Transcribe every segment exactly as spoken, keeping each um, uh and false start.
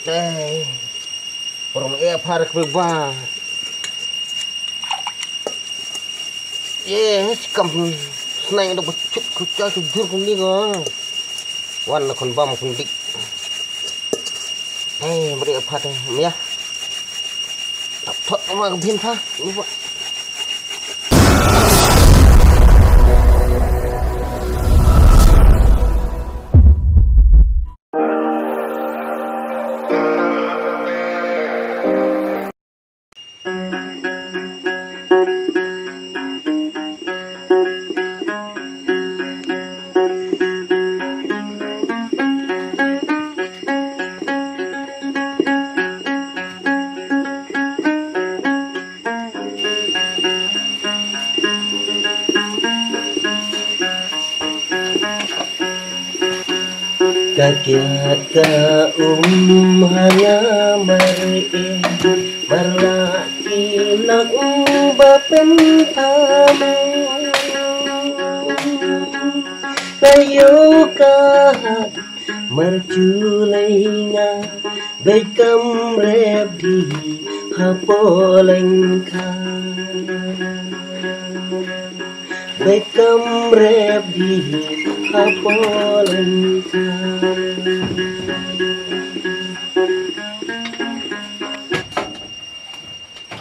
Te. Rong e phar kbe ba. Ye, kam sneng da ba chuk ku cha chu jur ku ni ko. Wan na kon bam kon dik. Hey, bri pha te mya. Tap thot ma ka bin pha. Ni ba. Ka kiat ka um hana mar e, mar la ki lak ba pen thamu. Ka yo ka hat mar chu lei nga, bej kam rep di ha poleng kha. Bej kam rep di ha poleng kha.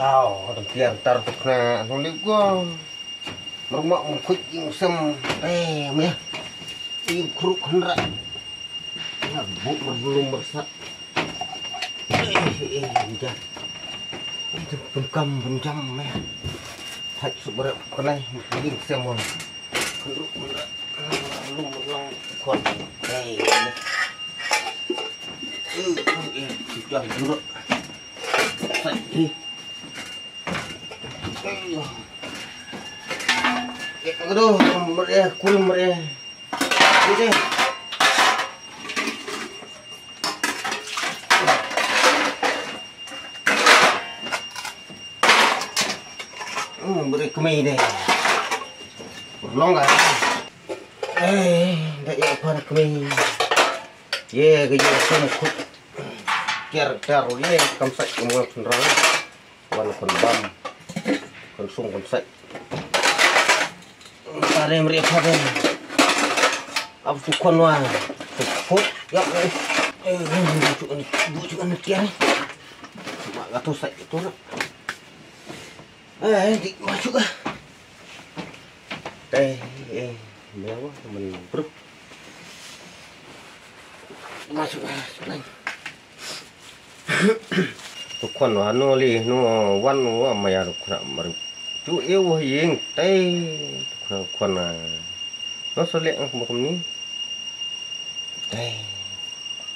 Aw, ada biar tar tukna nulik gua. Mermak mengkuit jingsem. Eh, meh. Ing kruk henra. Buk merbelum mersat. Eh, eh, eh, ja. Itu pengkam penjam, meh. Thaj subrek kenai jingsem, meh. Henruk henra. Merbelum merlang kon. Eh, meh. Eh, eh, sudah juruk. Thaj, eh. Aduh, mer eh, kul mer eh. Ni deh. Hmm, beri kemai deh. Berlong kan? Eh, dah ya apa kemai. Ye, kerja aku nak kut. Kiar, kiar, ye, kam sait, kam ngal, kam rang. Wan kon bam. Kon sung kon sait. Tare mri pha de. Ap tu kon wa. Fut yap. Eh, bujuk ni, bujuk ni tiar. Mak gatu sait tu nak. Eh, dik masuk ah. Eh, eh, mewah teman bro. Masuk ah, sebelah. Tu khon wa no li no wan wa maya tu khon mari. Tu e wo ying tai tu khon khon na. No so le ang mo kumni. Tai.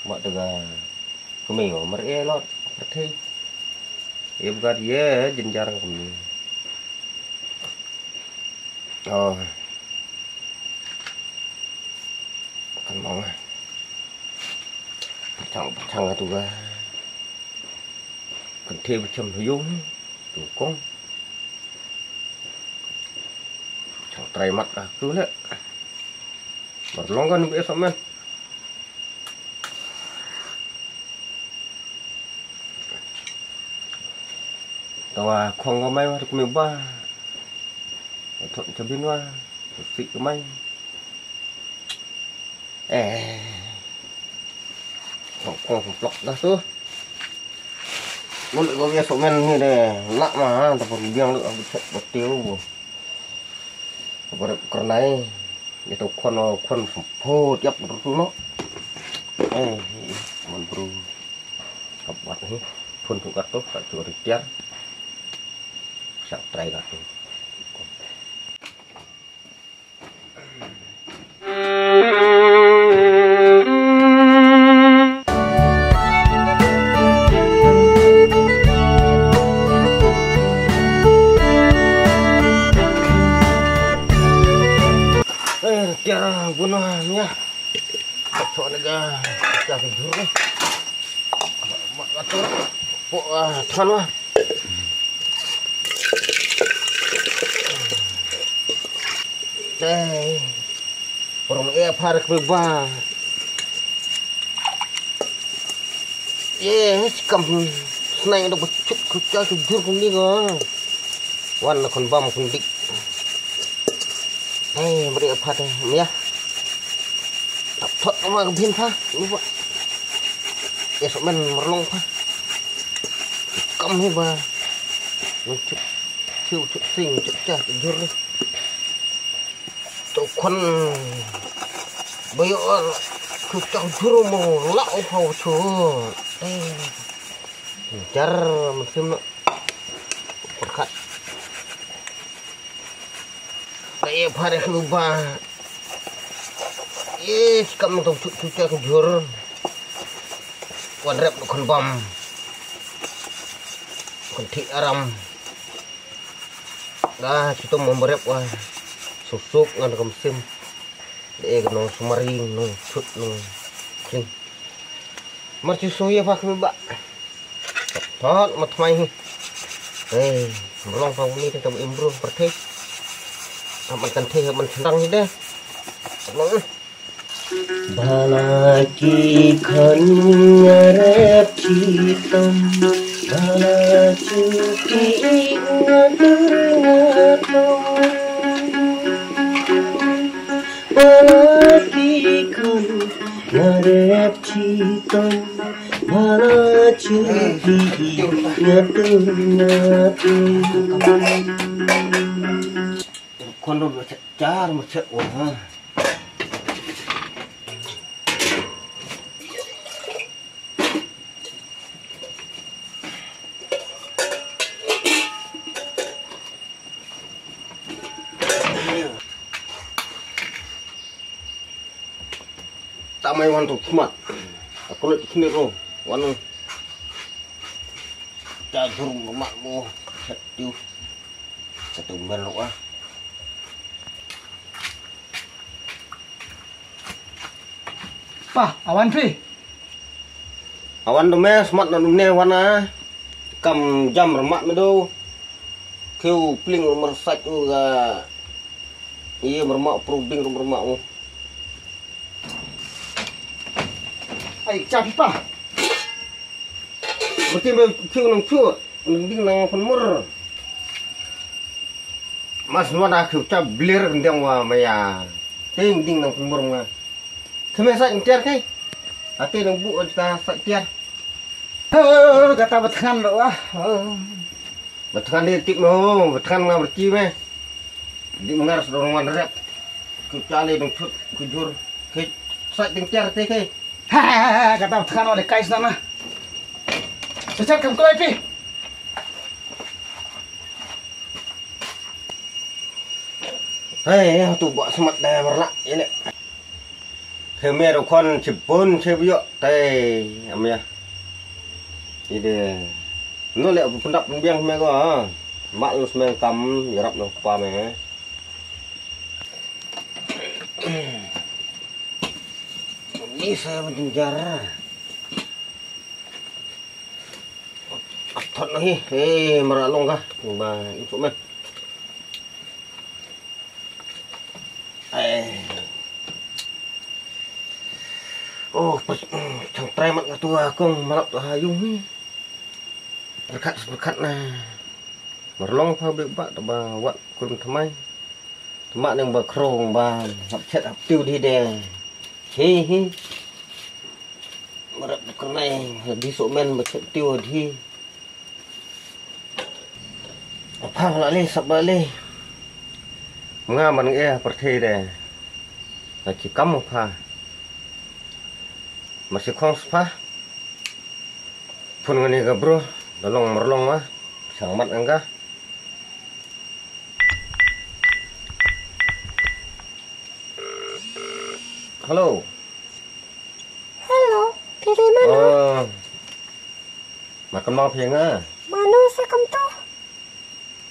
Ma tu ga kumi wa mar e lot. Thei. E bugat ye jinjar kumi. Oh. Kan mong ah. Pachang pachang tu ga. Kan the pachang tu yung tu kong. Pachang trai mat ah tu le. Mar long kan be sa men. Tawa khong ko mai wa tu kumi ba. Thot chabin wa. Sik ko mai. Eh. Khong khong plok dah tu. Mun ko ya somen ni de. Nak ma ha ta pun biang lu aku chat betiu. Apa kernai. Ito khon khon pho tiap tu no. Eh, mon bru. Kabat ni. Phun tu kat tu, kat tu tiar. Sak trai kat tu. Eh, tiara bunuh nya. Kacau lega. Kita tidur ni. Mak atur. Pok ah, tuan lah. Dai. Orang eh parak beba. Ye, kam snai da ba chut ku cha ku jur ku ni ko. Wan na kon bam kon dik. Hey, beri apa teh, ya. Tap thot ma ka bin pha, ni ba. Ye, sok men marlong pha. Kam hi ba. Nang chut, chut, chut sing, chut cha, chut jur ni. To khon. Ba ïoh, ku chang jur mo la u pha u chu. Eh. Jar, mynsiem noh. Pyrkhat. Ba ïa pha deh khlu ba. Ïe, kam nang tong chu chu cha ka jur. Wan rep khon bam. Khon thik aram. Da, chu tom bam rep wa. Suk suk ngan kam sim. De ka nong sumari nong chut nong kring. Mar chu sung ïa pha khmi ba. Thot ma tmai hi. Hey, mrong pha uni te tam improve per thei. Aman kan thei aman tendang hi deh. Mrong. Bala ki khan ngarep chitom. Bala chu ki ngatur ngatur. Bala ki khan ngarep chitom. Bala chu ki ngatur ngatur. Kon ro jar ma chet wa ha. Ta mai wan tu khmat. Aku nak khmat ro. Wan. Ta jur mak mo. Satu. Satu mel ro ah. Pa, awan phi. Awan do me smat na ne wana. Kam jam remak me do. Keu pling rumah sat tu ga. Iya, remak pro bing remak. Ai, jam pa. Berarti me keu nang keu. Nang ding nang pun mur. Mas mana keu cap blir ndeng wa maya. Ding ding nang pun mur nga. Kemesa intiar kai. Ate nang bu ta sa tiar. Hơ, kata bathan ro ah. Bathan di tik mo, bathan nga berci me. Di mengar sedorong wan rep. Ku cali dong cut, ku jur. Ke sa ding tiar te ke. Ha, kata bathan ro de kai sana. Secer kam kelai pi. Hei, tu buat semat dah berlak ini. He me ro khon chipun chip yo tai am ya. Ide. No le pun dap pun biang me ko. Mak lu semeng kam yarap no pa me. Ni saya menjenjar. Thot noh hi, eh, mara long ka, ba, insuk meh. Eh. Oh, pas, chang trai mat nga tu akong, marap tu ha yung hi. Berkat, berkat na. Marlong pa bik ba, ba, wat, kurum thamai. Tma nang ba krong ba hap chet hap tiu di de. Hi hi. Marap da kernai di so men ba chet tiu di. Apa la le sap ba le. Nga man nge perthei de. Nga ci kam apa. Masih kong spa. Phun ngani ka bro. Dalong merlong wa. Sang mat angka. Hello. Hello, phi dei mano? Oh. Ma kynmaw phi nga? Mano sa kumto?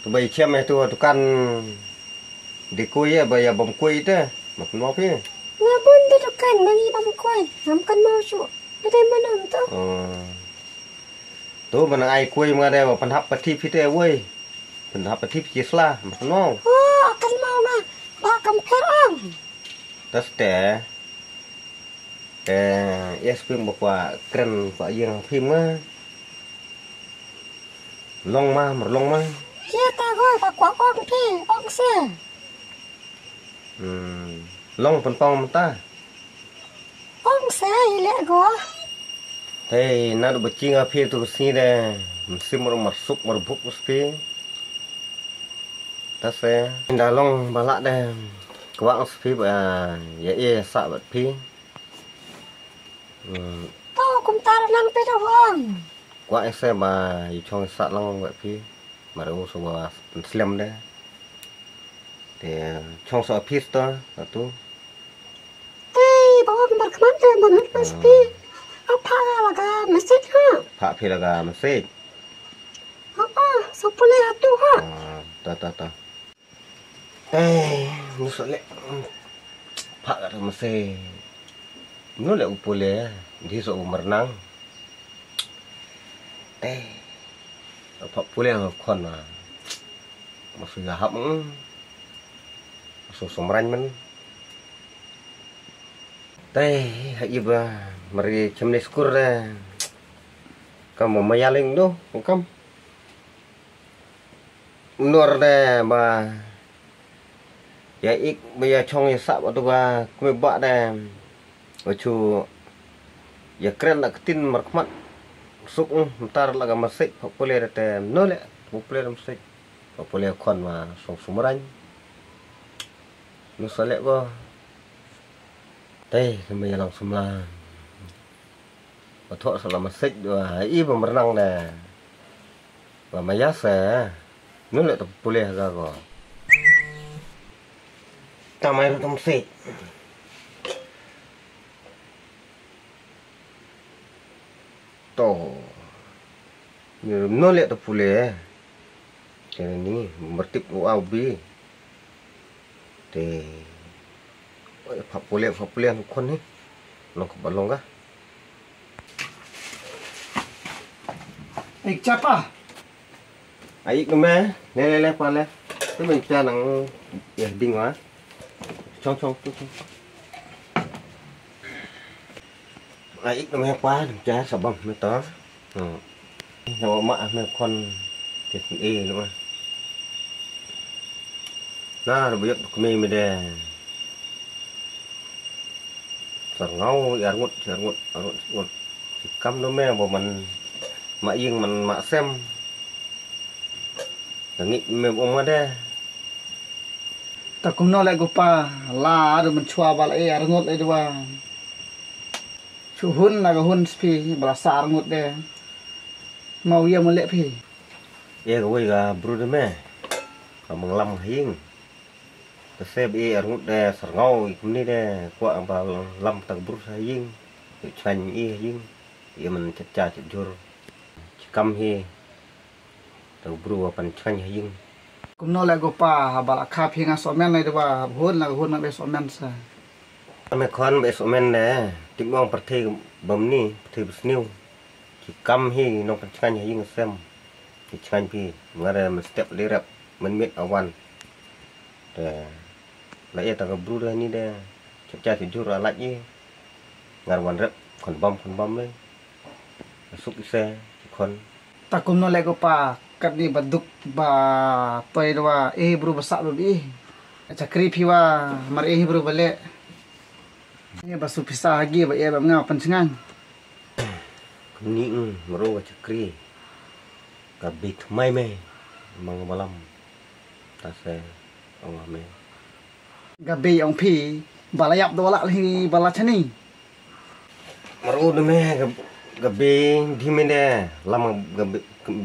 Tu ba i chem e tu dukan di kui e ba ïa bam kui te. Ma kynmaw phi? Nga bun da dukan ba ngi bam kui. Ngam kynmaw shuh. Phi dei mano to? Oh. Tu ba nang ai kui ma nga de ba pynhap pathi phi te woi. Pynhap pathi phi sla, ma kynmaw. Oh, kynmaw nga. Ba kam pher ong. Tas te. Eh, yes, pim ba kwah kren kwah ïeng pim nga. Long ma, mar long ma. Ïa ta goi ba kwah ong phi, ong se. Hmm. Long pynpaw mynta. Ong se i leh go. Hei, na du ba chi nga phi tu si de. Mynsiem mar mar suk mar buk spi. Ta se. Nda long ba lah de. Kwah ong spi ba ïa i sa bat phi. Hmm. To kumta nang phi da wang. Kwah ong se ba i chong sa lang bat phi. Mar u so ba pynslem de. Te chong sa office to, atu. Ei, bawa gambar kemana? Mana pas pi? Apa laga message ha? Phah phi laga message. Ha ah, so pule atu ha. Ah, ta ta ta. Eh, musa le. Phah ka message. Nu le u pule, di so u mernang. Eh. Phah pule khon ma. Masu ya hap. Masu somrang men. Tei, ha iba mari chemni skur de. Kam ma yaling do, kam. Nur de ba. Ya ik ba ya chong ya sa ba tu ba kumi ba de. Ba chu ya kren da ktin mar khmat. Suk ntar la ga masik pa pule de te no le pa pule de masik. Pa pule khon ma song sumrang. Nu sa le go. Tei, kami ya lang sumlang. Ba thoh sa la masik dua i ba mernang de. Ba maya se. Nu le tu pule ga go. Ta mai ru tam se. To. Ni ru nu le tu pule. Kene ni mertip u au bi. Te. Oi, phap pule, phap pule anu khon ni. Long ka ba long ka. Ik chapa. Ai ik me. Le le le pa le. Te me cha nang ya ding wa. Chong chong tu chong. Ai ik me pa ding cha sa bam me to. Hmm. Ïa ma me khon ke e no. Na ru buk kme me de. Sar ngau ïa ngut ïa ngut ngut ngut. Si kam no me bo man ma ïing man ma sem. Ngi me bo ma de. Ta kumno le ko pa la adu mynchwa ba la e arngut le dua. Chu hun la ka hun spi ba la sa arngut de. Mau ïa mu le phi. Ïa ka wei ka bru de me. Ka manglam ha ïing. Ka se ba e arngut de sarngau i kumni de kwah ba lam ta ka bru ha ïing. Ïa chang i ha ïing. Ïa man chat cha chat jur. Chi kam hi. Tau bru wa pan chang ha ïing. Kumno le ko pa ba la kha phi nga somen le de ba hun la hun na be somen sa. Me khon be somen de. Tim ong parthi bamni parthi bsniu. Ki kam hi nong pan chang ha ïing sem. Ki chang phi ngare men step le rep men mit awan. Te la e ta ka bru de ni de. Chap cha ti jur la laj i. Ngar wan rep khon bam khon bam le. Suk ise khon. Ta kumno le ko pa kat ni ba duk ba toi dua eh bru ba sa ba bi. Chakri phi wa mar eh bru ba le. Ni ba su pisa hagi ba eh ba nga pan chngan. Ni mro ba chakri. Ka bit mai me mang balam. Ta se ong me. Ka bit ong phi ba la yap do la hi ba la chani. Maru de me ga be di me de lam ga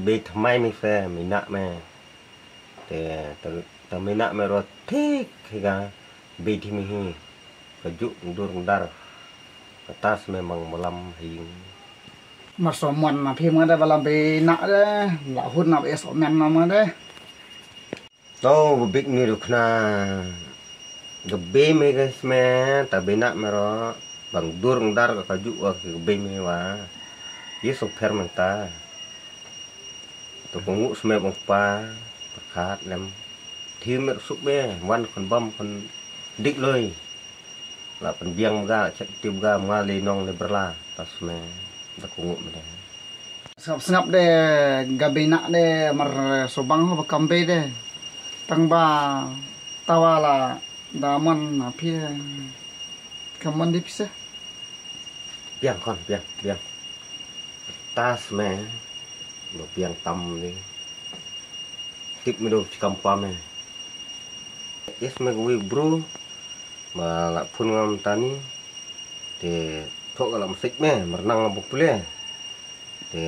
be thamai me se me na me. Te te me na me ro thik hi ga be di me hi. Ka ju ndur ndar. Ka tas me mang malam hing. Mar so mon na phi ma de balam be na de la hun na be so men na ma de. To bik ni ru khna. Ga be me ga sme ta be na me ro bang dur ngdar ka ju wa ga be me wa. Ye so pher man ta. To ko ngu sme bang pa. Khat lem. Thi me suk be wan kon bam kon dik loi. La pynbiang ba ga, check tip ba ga, ma nga lei nong lei byrla. Ta sngewme da ku nguh me de. Sngap sngap de, ga bina de, mar subang ho ba kam bei de. Tang ba tawa la da mon na phi. Kam mon di pisa. Biang khon, biang, biang. Ta sngewme ba biang tam ni. Tip me do chi kam pam me. Yes me ka wi bru. Ba la phone ngam tani. Te thok la message me, mar nang ba pule. Te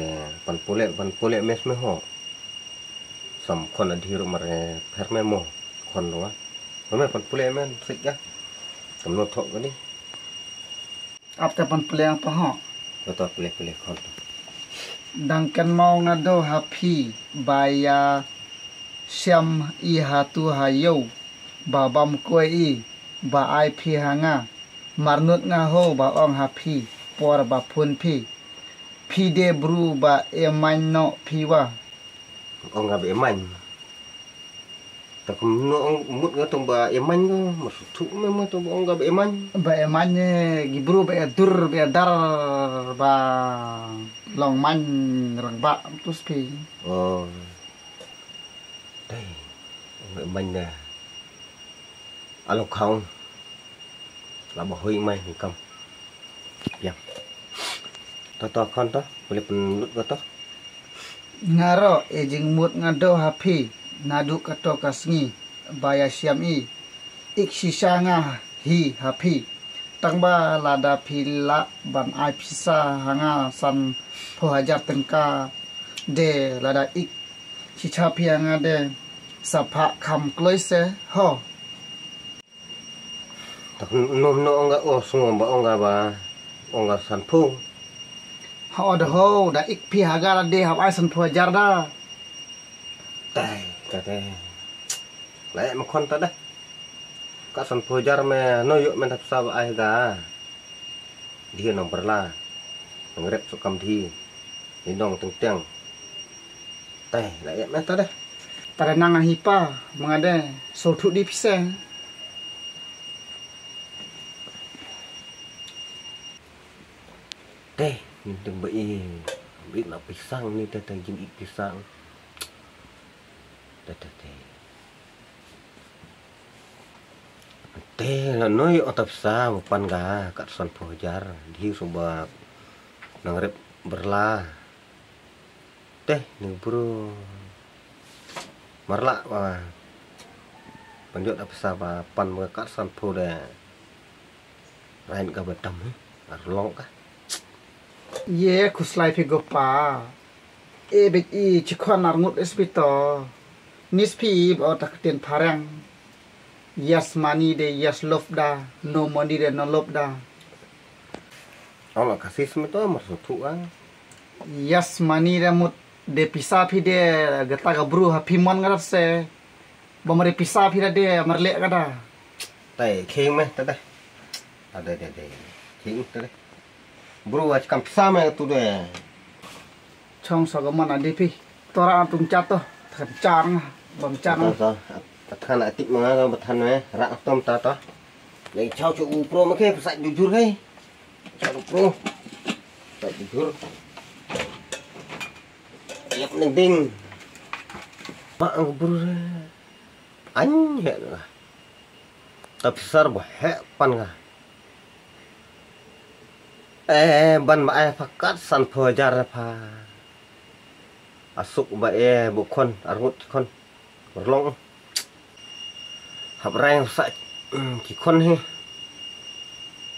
pan pule, pan pule mes me ho. Sam khon adhi ru mar pher me mo. Khon ru. Me pan pule me message ka. Kam no thok ka ni. Ap te pan pule pa ho. To to pule pule khon to. Dang ken mau nga do ha phi ba ya siam i ha tu ha yo ba bam koi i ba ai phi ha nga. Marnut nga ho ba ong ha phi por ba phun phi. Phi de bru ba e main no phi wa. Ong nga ba e main. Ta kum no ong mut nga tong ba e main ko, ma su thu me ma tong ba ong nga ba e main. Ba e main ne, gi bru ba e dur, ba e dar, ba long main rang ba tu spi. Oh. Dai, ong ba e main ne. Alo khaung. La ba hoi mai ni kam. Biang. To to khon to, boleh penlut ko to. Nga ro e jingmut nga do ha phi naduh kato ka sngi ba ya siam i. Ik shisha nga hi ha phi. Tang ba lada phi lah ban ai pisa ha nga san phew hajar tyngka de lada ik shisha phi ha nga de sa phah kham kloi se ho. Tak no no ong nga o sngo ba ong nga ba ong nga san phew. Ha o da ho da ik phi ha ga da de ha ai san phew hajar da. Tai, tai, tai. Lai me khon ta da. Ka san phew hajar me no yo me ta pisa ba ai ga. Dhi nang byrla. Nang rep su kam dhi. Ni nong teng teng. Tai, lai me ta da. Ta da nang hi pa, mengade, so thu di pisa. Te, ni teng ba i, bit na pisang ni te te jing i pisang. Te te te. Te la noi o ta pisa ba pan ga kat san phew hajar. Dhi su ba nang rep byrla. Te ni bru. Marla wa. Panjot da pisa ba pan ba kat san phew de. Rain ka ba tam he. Ar long ka. Ye khuslai phi go pa. E bet i chikhon ar ngut espito. Nis phi ba o ta ktien phareng. Yes money de yes love da. No money de no love da. Ong la ka sis me to mar su thu a. Yes money de mut de pisa phi de gata ga bru ha phi mon ngarat se. Ba mari pisa phi da de mar le ka da. Tai khing me ta de. A de de de. Khing ta de. Bru wa kam pisa me tu de. Chong sa ga man a de phi. Tora tung chat to. Kan char nga. Bam char nga. Ta ta. Ta than a tik ma nga ba than me. Ra tom ta ta. Nei chau chu u pro ma khe pisa jujur khe. Chau u pro. Pisa jujur. Yap ning ding. Ma ang bru. An he nga. Ta pisa ba he pan nga. Eh, ban ba ai pha kat san phew hajar pha. Asuk ba e bu khon, arngut khon. Berlong. Hap reng sa, mm, ki khon hi.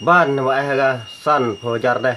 Ban ba ai ga san phew hajar de.